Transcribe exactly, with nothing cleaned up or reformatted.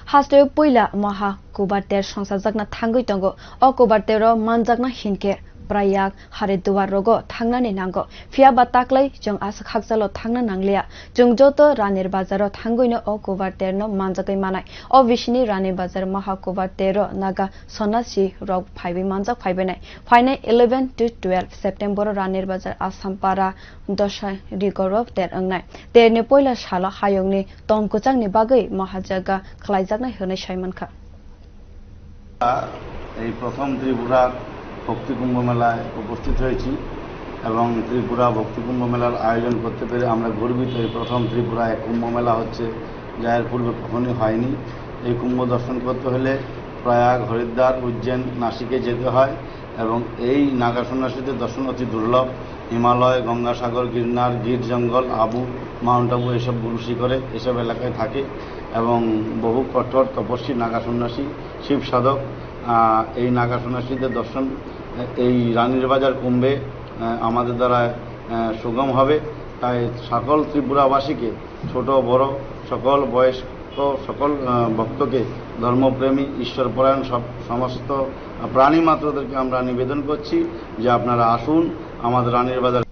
Hasteo puila Maha Kubar Ter songsajakna thangwi tongo. O Kubar Tero manjakna hinkhe Prayag, Haridwar rogo thangnani nango. Phiya ba taklai chwng aswk hakchalo thangna nangliya. Chwng joto Ranir Bazaro thangwino o Kubar Terno manjagwi manai. O bisini Rani Bazar Maha Kubar Tero Naga Sonnasi rok phaiwi manjak phaibainai. Phainai eleven to twelve September o Ranir Bazar Assam Para Dosha Rigoro Ter wngnai. Terni poila salo hayungni tong kwchangni bagwi mahajaga khlaijaknai hwnwi sai mankha. এই প্রথম ত্রিপুরার ভক্তি কুম্ভ মেলায় উপস্থিত হয়েছি এবং ত্রিপুরা ভক্তি কুম্ভ মেলার আয়োজন করতে পেরে আমরা গর্বিত। এই প্রথম ত্রিপুরায় এক কুম্ভ মেলা হচ্ছে, যা এর পূর্বে কখনোই হয়নি। এই কুম্ভ দর্শন করতে হলে প্রয়াগ, হরিদ্বার, উজ্জয়ন, নাসিকে যেতে হয় এবং এই নাগা সন্ন্যাসীদের দর্শন অতি দুর্লভ। হিমালয়, গঙ্গাসাগর, গিরনার, গির জঙ্গল, আবু, মাউন্ট আবু, এসব গুরু শিখরে, এসব এলাকায় থাকে এবং বহু কঠোর তপস্বী নাগা সন্ন্যাসী, শিব সাধক। আহ, এই নাগা সন্ন্যাসীদের দর্শন, আহ, এই রানীর বাজার কুম্ভে, আহ, আমাদের দ্বারা, আহ, সুগম হবে। তাই সকল ত্রিপুরাবাসীকে, ছোট বড়, সকল বয়স্ক, সকল, আহ, ভক্তকে, ধর্মপ্রেমী, ঈশ্বরপরায়ণ সব, সমস্ত প্রাণী মাত্রদেরকে আমরা নিবেদন করছি যে আপনারা আসুন আমাদের রানীর বাজার